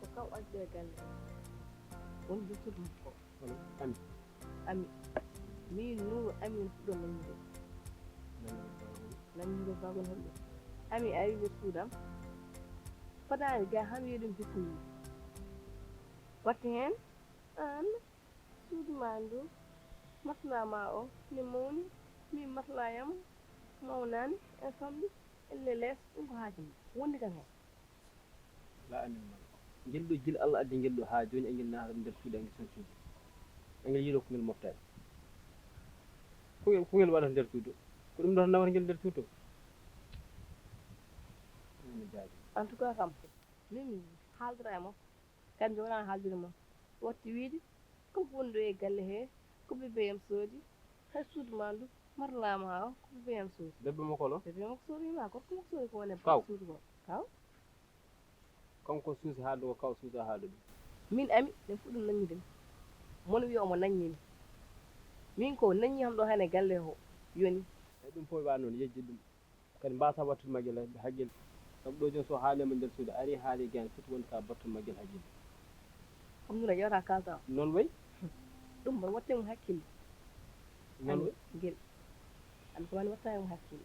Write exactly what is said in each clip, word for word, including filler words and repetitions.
Ko kaw addi e galle. Woni jottude makko. Kono ami. Ami. Min Nuuru ami en fuɗɗo nanngude. Nanngude bagol holɗo? Ami ari nder suudam. Fadaani ga ham yeɗum jikkuji. Watte heen aan suudu ma ndu. Maslaa ma o ne mawni. Min maslaayam mawnaani en famɗi. Elle lees ɗum ko haaju ma. Wondi kam heen. La amin man. Ngel ɗo gila Allah addi ngel ɗo haa jooni, engel naata nder cuuɗi, engel son cuuɗi. Engel yiɗo ko ngel moftaani. Ko ngel, ko ngel waɗata nder cuuɗi? Ko ɗum ɗo tan nawata ngel nder cuuɗi to? Ɗum no jaabi. En tout cas kam, min mi haaldata e makko. Kanko wonaa haaldude makko. Watti wiide, ko woni ɗo e galle hee, ko bébé am soodi, hay suudu ma ndu, marlaama o, ko bébé am soodi. Bébé makko no? Bébé makko soodi ma, gorko makko soodi ko woni e suudu ko. Kaw? Kanko suusi haalde ko kaw suusa haalde ɗum. Min ami, min fuɗɗi nanñude mo. Mono wiya omo nanñi mi. Min ko nanñi kam ɗo hannde galle o yoni. E ɗum fof wa noon, yejji ɗum. Kadi mbasa wattude Maguel hakkille. Sabu ɗo jooni so haalima nder suudu, ari haali gaan, foti wonde ka battude Maguel hakkille. Ɗum noon a ƴeewata kalta o. Noon wayi. Ɗum mboɗo watte mo hakkille. Noon wayi. Ngel. An ko wani watta mo hakkille.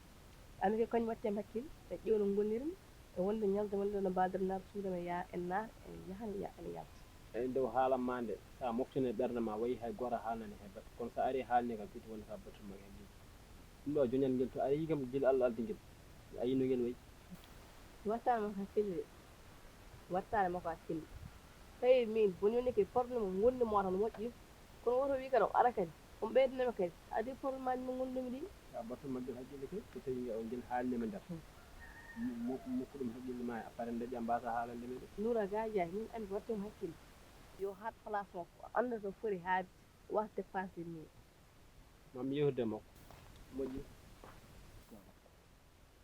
Ami ke kañum watte mo hakkille. E ƴeew no ngonirmi. E wonde ñalde wonde no mbaadiri naar suudu, ene yaa, ene naar, ene yaha, ene ya-, ene yalta. E nde o haalan ma nde, so a moftini ɓernde ma, wayi hay gooto a haalnani hay batte. Kono so a ari haalni kam, foti wonde ka battude Maguel hakkille. Ɗum ɗo joñal ngel to ari kam gila Allah addi ngel. A yino ngel wayi. Wattani makko hakkille de. Wattani makko hakkille. Tawi min boni woni ke problème ngonɗi mo tan moƴƴi. Kono woto wi kadi o ara kadi. On ɓeydinami kadi. Adi problème aji mo ngonɗumi ɗi. Ka battu Maguel hakkille ke, so tawi ngel, ngel haalni ma nder. Hmm. Mo, mo, mokku ɗum hakkille ma, a pare nde ƴam mbasa haalande mi ɗum. Nura gajaji, min andi wattimo hakkille. Yo haat place makko, o anda to foti haade, wasa dépassé ni. Mam yewtude makko. Moƴƴi.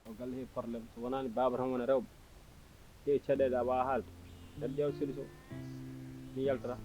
O galle he problème. So wonaani baaba tan wona rewɓe. He caɗeele a waawa haalde. Aɗa ƴeewa solution. Mi yaltata.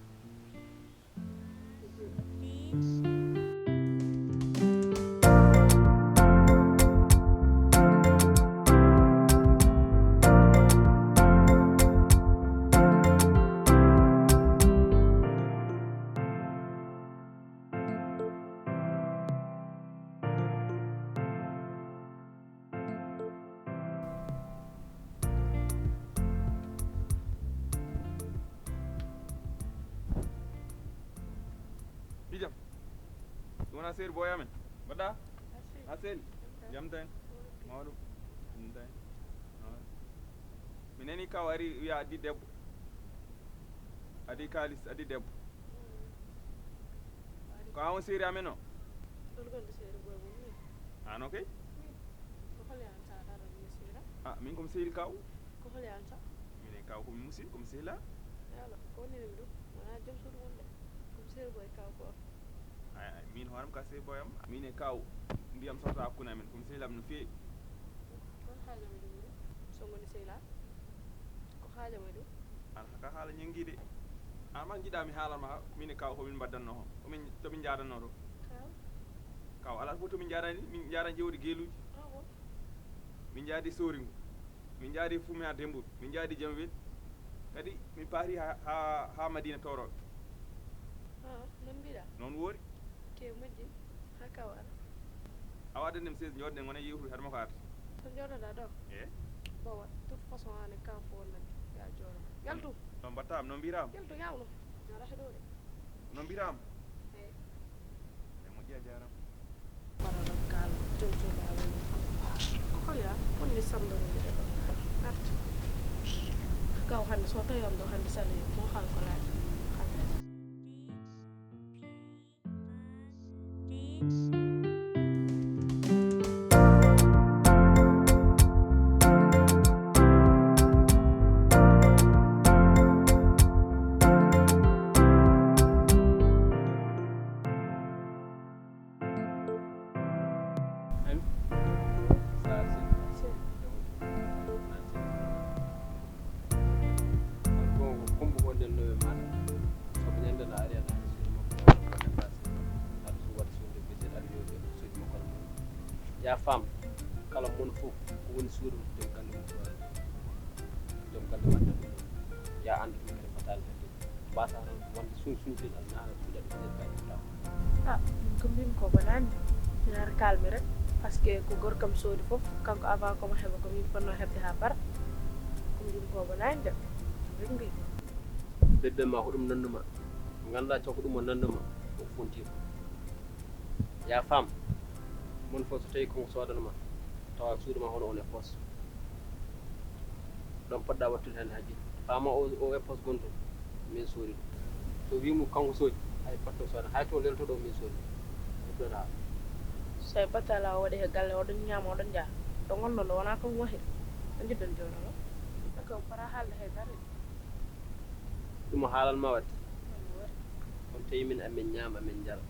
Bijam. Ɗum wona seeri boy amen. Mbaɗɗa? A seli? Jam tan. Mawɗum. Jam tan. Mi nani kaw ari wiya addi debbo. Addi kaalis, addi debbo. Ko an woni seeri amen o? Holko woni seeri boy mum ni? An o kay? Ko holi an sa ɗaɗo mi seera? Ah, min ko mi seeri kaw. Ko holi an sa? Min e kaw ko mi musidɗo, ko mi sehilaa. Yala, ko woni ɗum? Wona joom suudu mon de. Ko mi seeri boy kaw ko. Ay, ay, min hoore am ka seeri boy am. Min e kaw ndiyam sawta hakkunde amen, ko mi sehilaa no feewi. Ko haaja mo ɗum ɗum? So ngoni sehilaa? Ko haaja mo ɗum? An haka haala ñanngi de. An man njiɗa mi haalan ma min e kaw ko min mbaɗdanno ho. Ko min, to min njaadanno to. Kaw? Kaw alaa fof to min njaarani, min njaarani jewdi geeluuji. Ah bon? Min njaadi Sooringu. Min njaadi Fumiya Dembour. Min njaadi Jamwel. Kadi min paari ha, ha, ha Madina Toro. Ah, non mbiɗa? Non woori. Ke moƴƴi. Ha kaw ara. Awa de nem seize ñoodne ngona yewtu har mo ko arta. To jooɗoɗa ɗo? Eh? Bon, wa, toute façon, an e kan fof wonnani. Ya jooɗo. Yaltu. No mbatta am, no mbira am? Yaltu, yawno. Jooɗo he ɗo de. No mbira am? Eh. E moƴƴi a jaarama. Mbaɗa ɗon kaala, joom joom a woni. Ko holi a? Wonni samdorinde ɗo. Arti. Kaw hannde, so tawi on ɗo hannde sali, mo hal ko laaji. Hannde. Sabu ñande na ari a tan suudu makko o waɗa dépassé. Aɗa su waɗa suudu bitel aɗa yooɓi suudu makko no. Ya faam kala mon fof ko woni suudu joom galle mum ɗo. Joom galle ma tan. Ya anndu ɗum kadi fotani hedde. Mbasa tan wonde suñ suñtel an nana tuɗa ɗum nder kaji fota. Ah, min ko mbimi ko bonani. Ina kalmi rek. Parce que ko gorkam soodi fof, kanko avant ko mo heɓa ko min fonno heɓde ha para. Ko mbimi ko bonani de. Rek mbi. Bebbe ma ko ɗum nannuma. Ngannda coko ɗum o nannuma. O funtima. Ya femme, mon fof so tawi konko sodanma tawa suudu ma hono on e poos. Ɗon poɗɗa wattude hen haqqil. Fama o o e poos gonto min soodi ɗum. So wimu kanko soodi hay batto soda hay to leltoɗo min soodi. Ɗoɗa. So e battala o waɗi he galle oɗon ñaama oɗon njaha. Ɗo gonɗon ɗo wona kanko wahi. Ɗo jiɗɗon joɗono. Ko para haalde hay dara. Ɗum o haalan ma waɗde. On tawi min amin ñaama amin njara.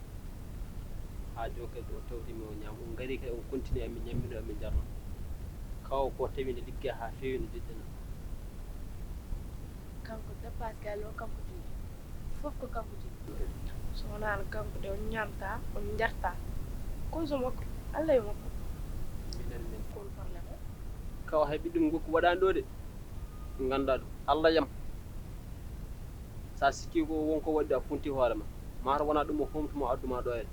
Ha joni kadi o tawti min o ñaama on gari kadi on continue amin ñammino amin jarno. Kaw ko tawi ne ligga ha fewi no jiɗɗina. Kanko dépasse galle o kanko jogui. Fof ko kanko jogui. So wonano kanko de on ñamta on jarta. Koso makko Allah e makko. Minen min. Kon problème o. Kaw hay ɓiɗɗum gokku waɗani ɗo de. Ganda ɗum Allah yam. Sa sikki ko wonko waɗi a funti hoore ma. Mata wona ɗum o homtuma adduma ɗo en.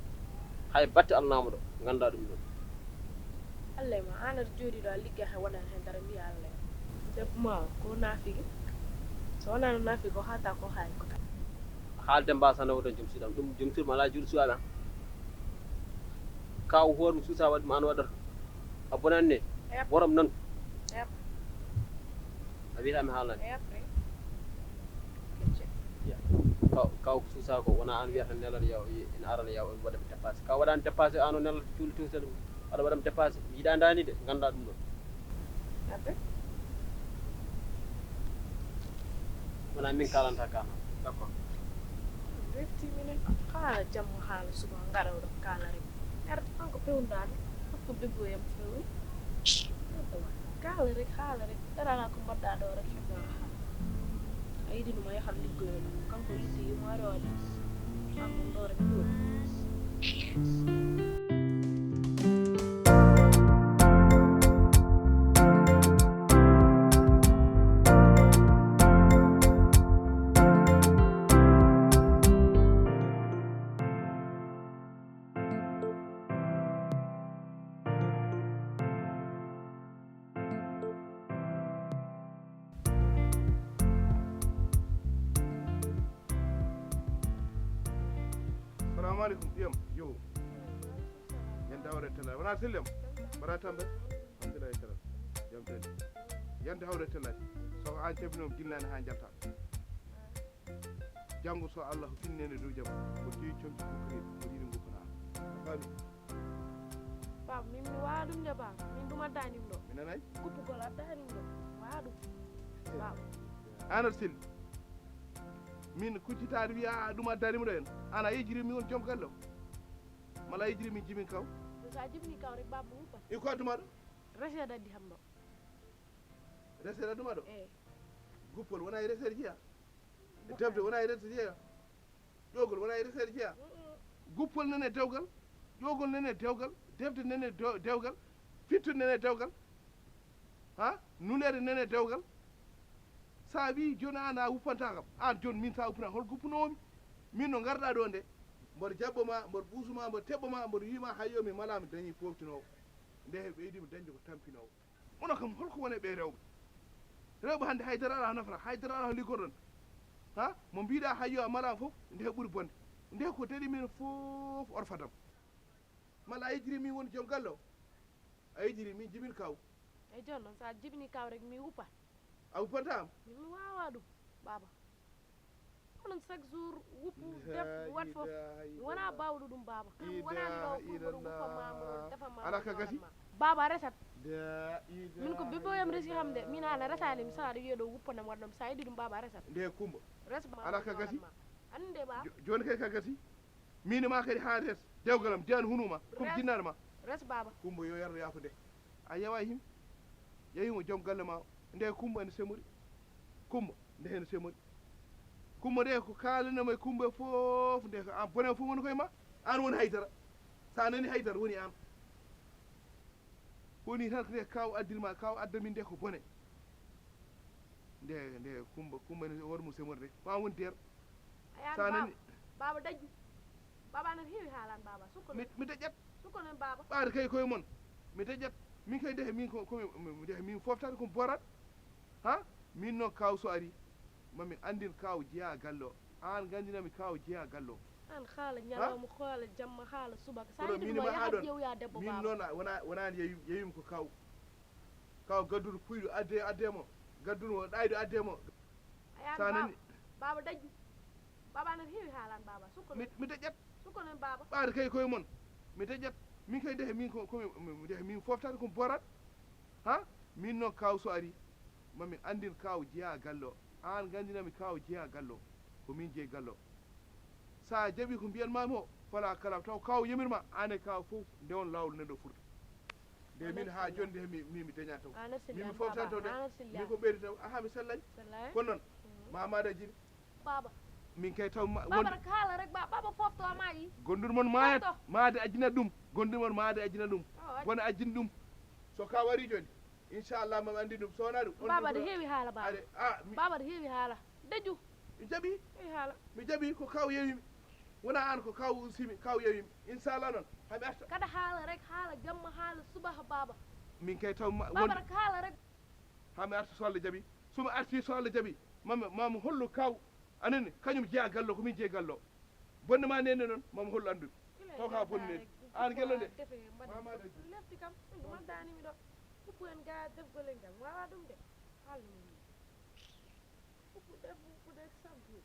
Hay batte alnama ɗo ganda ɗum ɗo. Allah e ma an aɗa jooɗi ɗo a ligga hay wona hen dara mbiya Allah e ma. Debbo ma o ko nafigi. So wonano nafigi o hata ko hay ko. Haalde mbasa nawde joom suuɗam ɗum joom suuɗum ala juuɗo suuɗaɓe an. Kaw hoore suusa waɗi ma an waɗata. A bonani ne. Borom nan. A wiyata mi haalnani. Kaw kaw suusa ko wona an wiyata nelal yaw ina arana yaw waɗa mi dépassé kaw waɗani dépassé an o nelal cuuli tuusel aɗa waɗa mi dépassé yiɗa dani de ganda ɗum ɗo. Wona min kalanta kama. D'accord. Refti minen haala jamma haala suba ngara oɗo kaala rek. Arde kanko pewndano. Ko bebbo yam fewi. Kaala rek haala rek. Dara ala ko mbaɗɗa ɗo rek fekka haala. A yiɗi ɗum a yahat liggoyo ɗum kanko yiɗi yimo aɗo waɗi. Kanko ɗo rek ɗum. Salamu aleykum ɓiyam yo. Yande hawre tella wona sellem. Mbaɗa tambe. Alhamdulillahi taala. Jam tede. Yande hawre tella. Soko an cabinoma guinnani ha jalta. Janngo so Allah finnene dow jam ko jeyi comci ko kadi ko yiɗi ngoppanaa. Fami. Baba min mi wawa ɗum de baba min ɗum addani ɗum ɗo. Mi nanay. Kuppugol addani ɗum ɗo wawa ɗum. Baba. An aɗa selli. Min kuccitaade wiya ɗum addani mo ɗo en. An a yejiri mi won joom galle o. Mala a yejiri min jimin kaw. Sa jibini kaw rek baba mo wuppat. I ko adduma ɗo. Resede addi ham ɗo. Resede adduma ɗo. Eyi. Guppol wona e resede jeeya. Defte wona e resede jeeya. Ƴoogol wona e resede jeeya. Guppol nene dewgal. Ƴoogol nene dewgal. Defte nene dewgal. Fitto nene dewgal. Ha nunere nene dewgal. Sa wi joni an a wuppanta kam an joni min sa wuppana hol guppunowomi. Min no garɗa ɗo nde mboɗo jaɓɓo ma mboɗo ɓuusu ma mboɗo teɓɓo ma mboɗo wiima hayyo mi mala mi dañi poftinowo. Nde he ɓeydima dañde ko tampinowo. Onon kam holko woni e ɓee rewɓe? Rewɓe hannde haydara alaa nafata, haydara alaa liggoɗon. Ha? Mo mbiɗa hayyo a mala fof, nde ɓuri bonde. Nde ko daɗi min fof orfatam. Mala a yejiri min woni joom galle o? A yejiri min jibin kaw. Eyi jooni noon so a jibini kaw rek mi wuppa. A wuppanta am? Min mi wawa ɗum, baba. Onon chaque jour wuppu def wat fof mi wona bawɗo ɗum baba kam wonani ɗo pour mboɗo wuppa ma mboɗo defa ma ala ka gasi. Baba resat. Min ko bébé yam resi kam de min ala resani mi saɗa wiya ɗo wuppanam waɗnam sa yiɗi ɗum baba resat. Nde kumba. Res baba ala ka gasi. Ande baba. Joni kay ka gasi. Min ma kadi ha res dewgal am diyan hunuma kum jinnaɗo ma. Res baba. Kumba yo yarno yafude. A yawa him. Yeyimo joom galle ma nde kumba ene semori. Kumba nde hene semori. Kumba nde ko kalanama e kumba fof nde ko an bone fof woni koye ma. An woni haydara. Sa nani haydara woni an. Woni tan nde kaw addinma kaw adda min nde ko bone. Nde, nde, Kumba, Kumba ne wor mo semorde. Ma won der. Ayan, sa nani? Baba, daju. Baba, anan heewi haalan, baba. Sukko mi, mi dejat. Sukko non, baba. Ɓaade kay koye mon. Mi dejat. Min kay ndehe min ko, ko mi, mi, ndehe min foftata ko borat. Ha? Min no kaw so ari. Ma min andin kaw jeya gallo. An gandinami kaw jeya gallo. An haala ñalawma, haala jamma, haala subaka. Sa kono yidi min ma ma yahat haɗon. Ƴeew ya debbo, min baba. Noon a, wona, wona yeyum, yeyum ko kaw. Kaw gadduɗo puyɗo adde, adde mo. Gadduɗo mo ɗayɗo adde mo. Ayan, sa baba, nani? Baba daju. Baba, anan heewi haalan, baba. Sukko mi, mi dejat. Sukko non, baba. Ɓaade kay koye mon. Mi dejat. Min kay ndehe min ko, ko mi, mi, ndehe min foftata ko borat. Ha? Min no kaw so ari. Ma min andin kaw jeya gallo. An gandinami kaw jeya gallo. Ko min jeyi gallo. Sa jaɓi ko mbiyanmami o, fala kala taw kaw yamirma, an e kaw fof ndewon lawol neɗɗo furta. Nde min ha joni nde mi, mi, mi daña taw. Min mi foftani taw de. Min ko ɓeydi taw. Aha, mi sellani. Sellani. Kono noon, ma maada jini. Baba. Min kay taw ma, baba, won rek haala rek, ba-, baba fofto ma yi. Gonduɗo mon maayat, fofto. Maade ajjina ɗum. Gonduɗo mon maade ajjina ɗum. Oh, wona ajjin ɗum. So ka wari joni, inchallah, ma mi andi ɗum. So wona ɗum, on baba, ɗum de ko heewi haala, baba. Are, ah, mi baba, de heewi haala. Daju. Mi jaɓi. Heewi haala. Mi jaɓi ko kaw yewimi. Wona an ko kaw usimi, kaw yewimi. Inchallah noon, ha mi arta. Kada haala rek, haala jamma, haala subaha, baba. Min kay taw ma, baba, won rek haala rek. Ha mi arta so Allah jaɓi. So mi arti so Allah jaɓi. Mami, mami hollu kaw. Anani, kañum jeya gallo, ko min jeyi gallo. Bonde ma nene noon, mami hollu andude. Taw ka bonni nene. An gello nde. Mama de. Lefti kam, ɗum waddani mi ɗo. Uppu en ga defgol en gal. Wawa ɗum de. Haalnu mi. Uppu de, uppu de sabbu.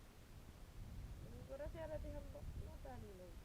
Ɗum ko resere de hen ɗo. Waddani mi ɗo.